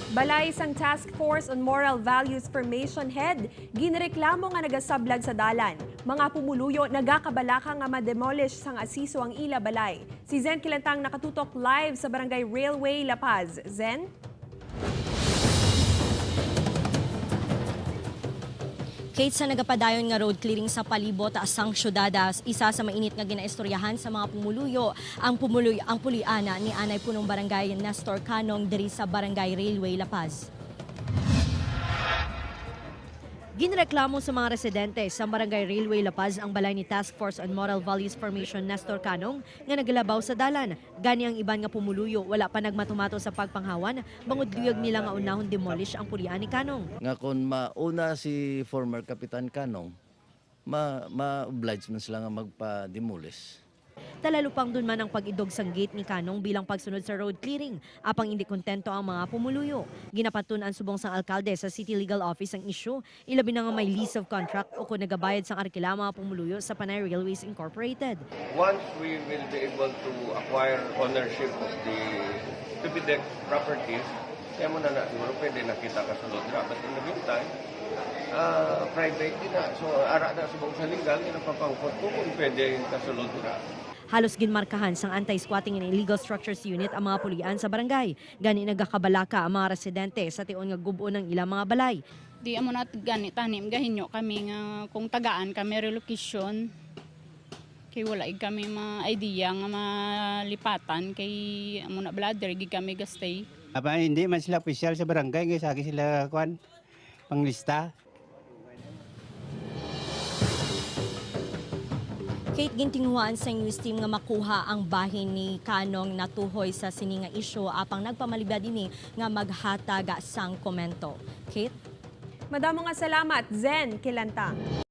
Balay sang Task Force on Moral Values Formation Head, ginreklamo nga nagasablag sa dalan. Mga pumuluyo nagakabalaka nga ma-demolish sang asiso ang ila balay. Si Zen Kilantang nakatutok live sa Barangay Railway, La Paz. Zen? Kate, sa nagapadayon nga road clearing sa palibot sang syudad, isa sa mainit nga ginaistoryahan sa mga pumuluyo ang pumuloy ang puliana ni anay punong barangay Nestor Canong diri sa Barangay Railway, La Paz. Ginreklamo sa mga residente sa Barangay Railway La Paz ang balay ni Task Force on Moral Values Formation Nestor Canong nga naglabaw sa dalan. Gani ang iban nga pumuluyo wala pa nagmatumato sa pagpanghawan bangod luyag nila nga unahon demolish ang pulian ni Canong. Nga kung mauna si former Kapitan Kanong, ma-oblige man sila nga magpa-demolish. Talalupang dun man ang pag-idog sang gate ni Kanong bilang pagsunod sa road clearing, apang hindi kontento ang mga pumuluyo. Ginapatun-an subong sang alkalde sa City Legal Office ang issue, ilabi na nga may lease of contract o kung nagabayad sang arkila ang mga pumuluyo sa Panay Railways Incorporated. Once we will be able to acquire ownership of the PHIVIDEC properties, kaya mo na na siguro pwede nakita kasulod na. But in the meantime, private din na. So, ara na subong sa legal, napapangkot ko kung pwede kasulod na. Halos ginmarkahan sang Anti-Squatting and Illegal Structures Unit ang mga pulian sa barangay. Gani nagakabalaka ang mga residente sa tion nga gubo ng ilang mga balay. Di amo na gani tanim gahinyo kami nga kung tagaan kami relocation kay wala ig kami ma idea nga malipatan kay amo na bladder gi kami gastay. Aba, hindi man sila opisyal sa barangay, kaya sa akin sila kwan, panglista. Kate, gintinguhaan sa news team nga makuha ang bahin ni Kanong natuhoy sa sininga isyu apang nagpamalibad ini nga maghatag sang komento. Kate? Madamo nga salamat, Zen Kilantang.